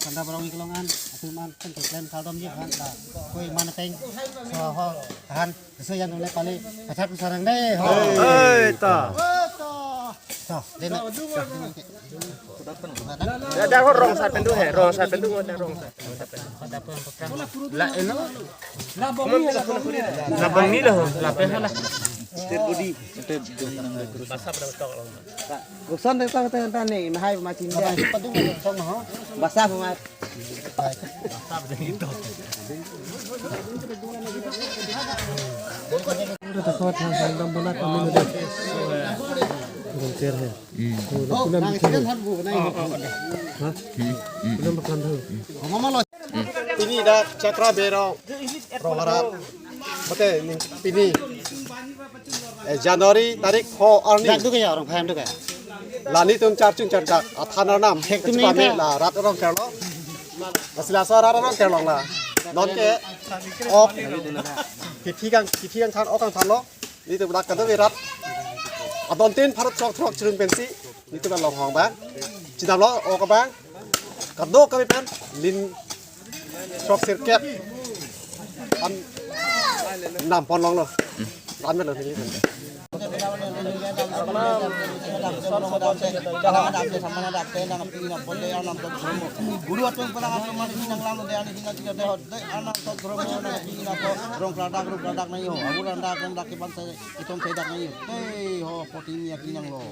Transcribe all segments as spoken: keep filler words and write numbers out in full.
Anda barong iklong an, atum an pen keklem kardom ji han ta. Koi man peng, so ho han, so yang nule pali, kachat sarang deh, ho. Oi, ta. So, dena. Dak, dak rong sat pen tu he, rong sat pen tu, dak rong sat. La eno. La bang ni lah, la pe lah. Buksan ta ta ta ta ni mahai machin dia. Basa puma. Pini dak Chakra Bero rong arat. Mate pini, eh, January tarik pho arni. Dak duk ya, orang paham duk ya. La nelitum charchun chardak athan arnam. Hek tum kachepame neta. La rat arong kerlo. Lasi laso rat arong kerlo la. Non ke ok. Kithi kang, kithi kangthan ok kangthanlo. Nelitum dak kadokave rat. Adon tin pharot sok throk chirun pensi. Nelitum along hong bang. Chinamlo ok bang. Kadokave pen lin throk sirkep an nam pon longlo. Tan melo ni. Guru atum pernah ngatur mani hinang lam de ani hinang tiga deh deh anam tot gromo na hinang ko rong kladak rong kladak nai ho. Abu randa kan dak kipan saya itom saya dak nai ho. Tei ho poti ni aki nang lo.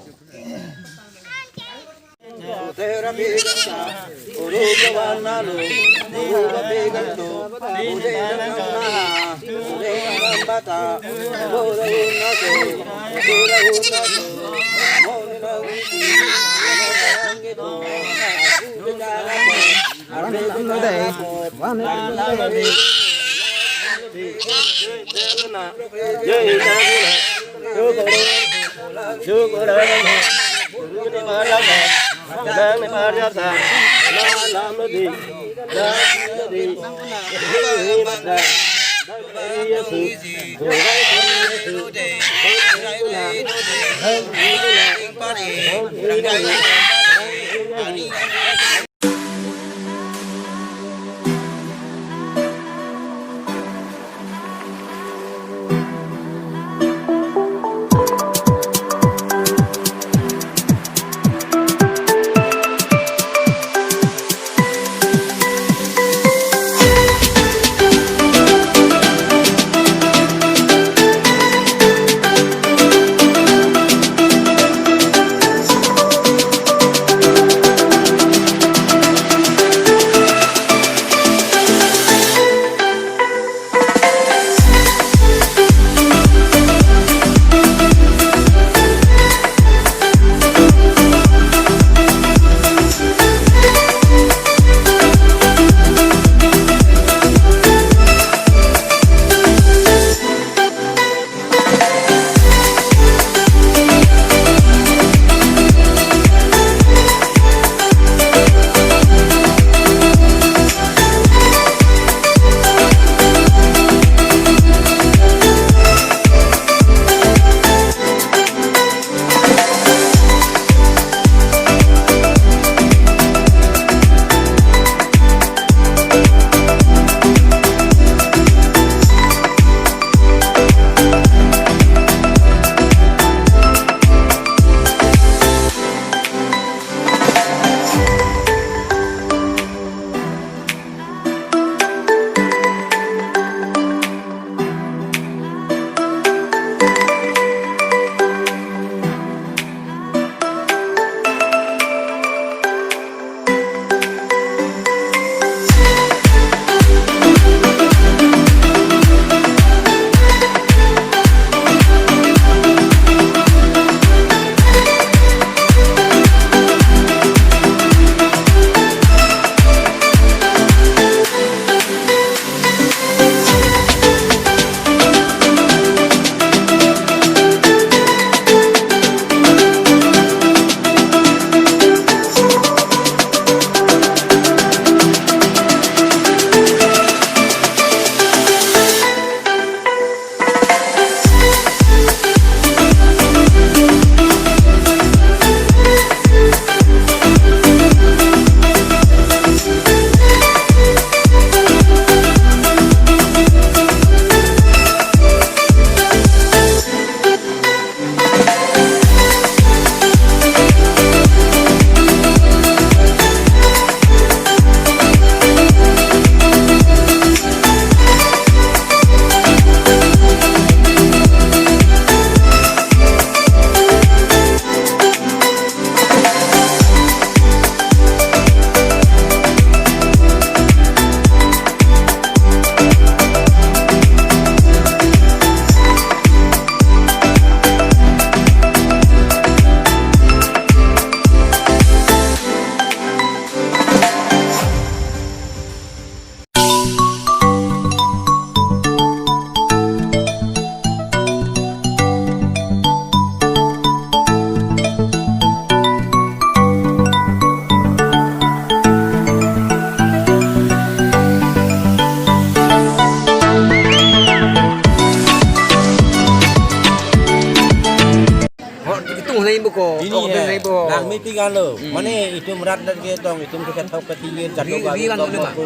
Langmepik anlo. Hmm. Mane itum rat rat ketong, itum kethok kethir, ri, jadok ri gawi lan tong nole ma? Ko.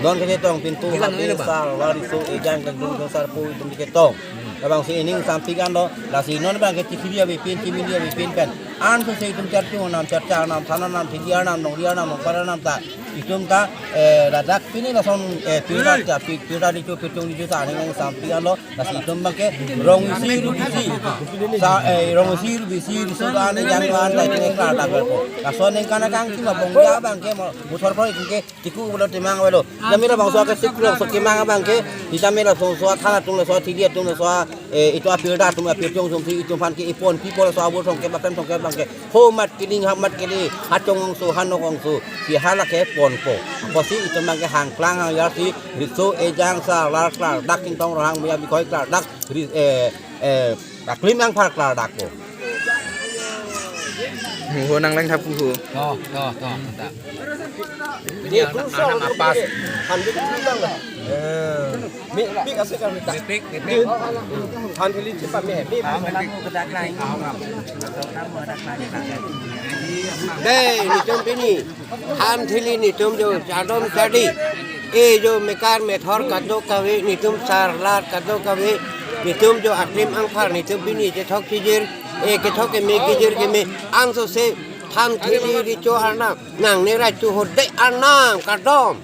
Non ketong pintu, ri lan nole ma? Sar, lari so, ejang kedung dong sarpo itum ketong. Hmm. Labangsi ining sampik anlo, lasi non abangke chikiri avepin, chimini avepin pen. Ansose itum charchu nam, charcha nam, thana nam, thidi nam, nongri nam, nongpara nam ta. Itum ta, eh, ladak pini lason, eh, pirta, pi-, pirta dicho, pirchong dicho ta aning sampik anlo. Lasi itum abangke rong isi rup isi. Sa, eh, rong isi rup isi, riso dan, ejang dan, ta itum klardak ko. Laso aningkan akangkima bongja abangke mo, motor pro itum ke chiku ulo timang avelo. Damira bangso ke siklo so kimang abangke, damira so so thana atum laso, thidi atum laso, eh, itum apirta atum apirchong atum si itum aphan ke ipon, people so abur song ke bakan song ke abangke. Ho mat kiling ha mat kili, ha chong ongso, ha nok ongso, si hala ke ponpo. Apotsi itum abangke hangklang hangyar si, riso ejang sa lar klardak, Chinthong Ronghang Maya Bikhoi klardak, ri-, eh, eh, aklim angphar klardakpo. Ho nang lang thapu ho. To, to, to, mata. Ini anak, anak apas. Mepik ase kami tak. Mepik, mepik. Than theli cepat mepik. Dei, netum pini. Than theli netum jo chadom chadi. E jo mekar methor kadokave, netum sarlar kadokave. Netum jo aklim angphar netum pini chethok chijir. E kethok keme kijir keme. Ansose than theli richo arnam. Nangne rachu hode arnam kardom.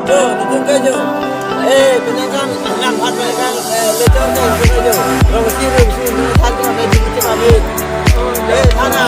Jo, netum ke jo. Eh, penang kan, nang phat penang kan, eh, lejo ke, jo. Rong si, rong si, rong than, rong si, rong si, rong si. Eh, thana,